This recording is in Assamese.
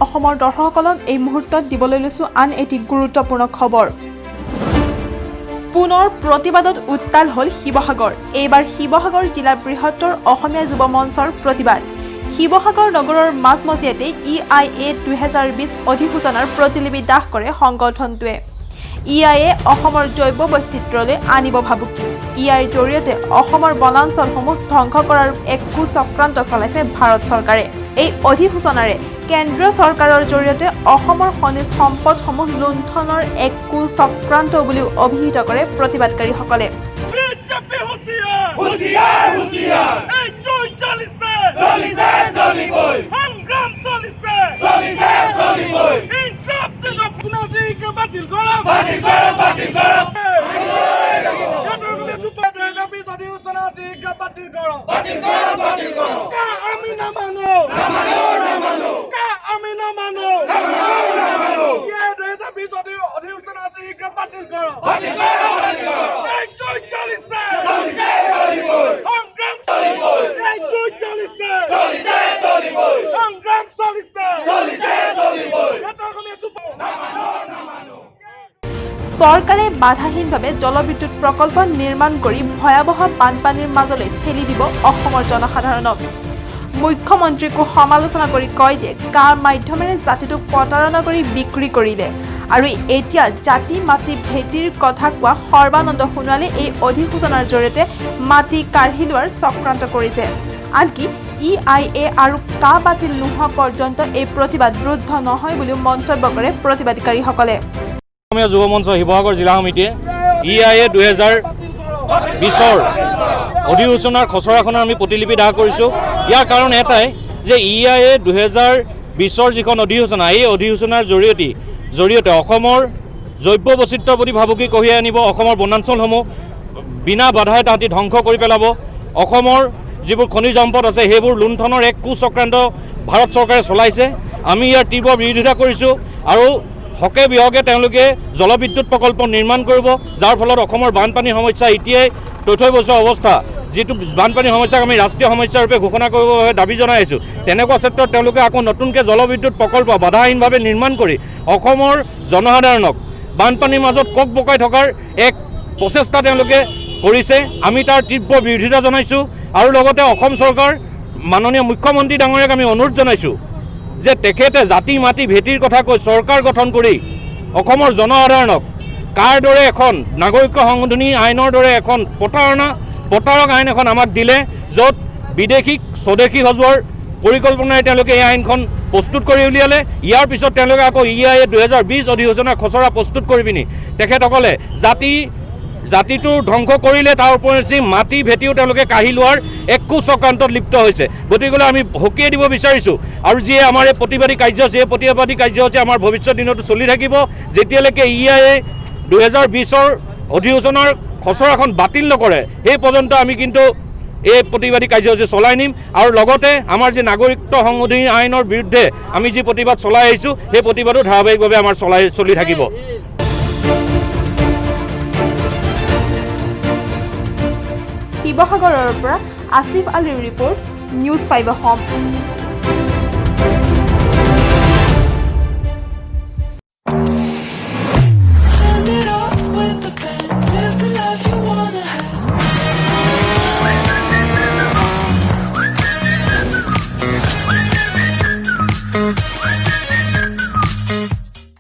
অসমৰ দৰ্শকসকলক এই মুহূৰ্তত দিবলৈ লৈছোঁ আন এটি গুৰুত্বপূৰ্ণ খবৰ। পুনৰ প্ৰতিবাদত উত্তাল হ'ল শিৱসাগৰ। এইবাৰ শিৱসাগৰ জিলাৰ বৃহত্তৰ অসমীয়া যুৱ মঞ্চৰ প্ৰতিবাদ। শিৱসাগৰ নগৰৰ মাজমজিয়াতে ইআইএ 2020 অধিসূচনাৰ প্ৰতিলিপি দাহ কৰে সংগঠনটোৱে। ইআইএ অসমৰ জৈৱ বৈচিত্ৰ্যলৈ আনিব ভাবুকি। ইআইৰ জৰিয়তে অসমৰ বনাঞ্চলসমূহ ধ্বংস কৰাৰ এক কুচক্ৰান্ত চলাইছে ভাৰত চৰকাৰে। এই অধিসূচনাৰে কেন্দ্ৰীয় চৰকাৰৰ জৰিয়তে অসমৰ খনিজ সম্পদসমূহ লুণ্ঠনৰ এক কুচক্ৰান্ত বুলিও অভিহিত কৰে প্ৰতিবাদকাৰীসকলে। বিজেপি হুঁচিয়াৰ! হুঁচিয়াৰ, হুঁচিয়াৰ! এই জুই জ্বলিছে! জ্বলিছে, জ্বলিবই! সংগ্ৰাম চলিছে! চলিছে, চলিবই! ইনকলাব জিন্দাবাদ! বাতিল কৰা! বাতিল কৰক, বাতিল কৰক! বাতিল কৰক! বাতিল কৰক, বাতিল কৰক! কা আমি নামানো! নামানো, নামানো! কা আমি নামানো! নামানো, নামানো! 2020 অধিসূচনা অতি বাতিল কৰক! বাতিল কৰক, বাতিল কৰক! এই জুই জ্বলিছে! জ্বলিছে, জ্বলিবই! সংগ্ৰাম চলিবই! এই জুই জ্বলিছে! চলিছে, চলিবই! সংগ্ৰাম চলিছে! চলিছে, চলিবই! অসমীয়া যুৱ চৰকাৰে বাধাহীনভাৱে জলবিদ্যুৎ প্ৰকল্প নিৰ্মাণ কৰি ভয়াৱহ বানপানীৰ মাজলৈ ঠেলি দিব অসমৰ জনসাধাৰণক। মুখ্যমন্ত্ৰীকো সমালোচনা কৰি কয় যে কাৰ মাধ্যমেৰে জাতিটোক প্ৰতাৰণা কৰি বিক্ৰী কৰিলে আৰু এতিয়া জাতি মাটি ভেটিৰ কথা কোৱা সৰ্বানন্দ সোণোৱালে এই অধিসূচনাৰ জৰিয়তে মাটি কাঢ়ি লোৱাৰ চক্ৰান্ত কৰিছে। আনকি ইআইএ আৰু কা বাতিল নোহোৱা পৰ্যন্ত এই প্ৰতিবাদ ৰুদ্ধ নহয় বুলিও মন্তব্য কৰে প্ৰতিবাদকাৰীসকলে। অসমীয়া যুৱ মঞ্চ শিৱসাগৰ জিলা সমিতিয়ে ইআইএ 2020ৰ অধিসূচনাৰ খচৰাখনৰ আমি প্ৰতিলিপি দাহ কৰিছোঁ। ইয়াৰ কাৰণ এটাই যে ইআইএ 2020ৰ যিখন অধিসূচনা, এই অধিসূচনাৰ জৰিয়তে অসমৰ জৈৱ বৈচিত্ৰ্যৰ প্ৰতি ভাবুকি কঢ়িয়াই আনিব, অসমৰ বনাঞ্চলসমূহ বিনা বাধাই তাহাঁতি ধ্বংস কৰি পেলাব, অসমৰ যিবোৰ খনিজ সম্পদ আছে সেইবোৰ লুণ্ঠনৰ এক কুচক্ৰান্ত ভাৰত চৰকাৰে চলাইছে। আমি ইয়াৰ তীব্ৰ বিৰোধিতা কৰিছোঁ আৰু হকে বিহকে তেওঁলোকে জলবিদ্যুৎ প্ৰকল্প নিৰ্মাণ কৰিব, যাৰ ফলত অসমৰ বানপানীৰ সমস্যা এতিয়াই তথৈ বছৰ অৱস্থা, যিটো বানপানীৰ সমস্যাক আমি ৰাষ্ট্ৰীয় সমস্যা ৰূপে ঘোষণা কৰিবৰ বাবে দাবী জনাই আহিছোঁ। তেনেকুৱা ক্ষেত্ৰত তেওঁলোকে আকৌ নতুনকৈ জলবিদ্যুৎ প্ৰকল্প বাধাহীনভাৱে নিৰ্মাণ কৰি অসমৰ জনসাধাৰণক বানপানীৰ মাজত কক বকাই থকাৰ এক প্ৰচেষ্টা তেওঁলোকে কৰিছে। আমি তাৰ তীব্ৰ বিৰোধিতা জনাইছোঁ আৰু লগতে অসম চৰকাৰ মাননীয় মুখ্যমন্ত্ৰী ডাঙৰীয়াক আমি অনুৰোধ জনাইছোঁ যে তেখেতে জাতি মাটি ভেটিৰ কথা কৈ চৰকাৰ গঠন কৰি অসমৰ জনসাধাৰণক কাৰ দৰে এখন নাগৰিকত্ব সংশোধনী আইনৰ দৰে এখন প্ৰতাৰক আইন এখন আমাক দিলে, য'ত বিদেশীক স্বদেশী সজোৱাৰ পৰিকল্পনাৰে তেওঁলোকে এই আইনখন প্ৰস্তুত কৰি উলিয়ালে। ইয়াৰ পিছত তেওঁলোকে আকৌ ইআইএ 2020 অধিসূচনা খচৰা প্ৰস্তুত কৰি পিনি তেখেতসকলে জাতিটো ধ্বংস কৰিলে, তাৰ উপৰিঞ্চি মাটি ভেটিও তেওঁলোকে কাঢ়ি লোৱাৰ এক কুচক্ৰান্তত লিপ্ত হৈছে। গতিকেলৈ আমি সকীয়াই দিব বিচাৰিছোঁ আৰু যিয়ে আমাৰ এই প্ৰতিবাদী কাৰ্যসূচী, এই প্ৰতিবাদী কাৰ্যসূচী আমাৰ ভৱিষ্যত দিনতো চলি থাকিব যেতিয়ালৈকে ইআইএ 2020ৰ অধিসূচনাৰ খচৰাখন বাতিল নকৰে সেই পৰ্যন্ত আমি কিন্তু এই প্ৰতিবাদী কাৰ্যসূচী চলাই নিম। আৰু লগতে আমাৰ যি নাগৰিকত্ব সংশোধনী আইনৰ বিৰুদ্ধে আমি যি প্ৰতিবাদ চলাই আহিছোঁ সেই প্ৰতিবাদো ধাৰাবাহিকভাৱে আমাৰ চলি থাকিব। শিৱসাগৰৰ পৰা আছিফ আলীৰ ৰিপৰ্ট, নিউজ 5 অসম।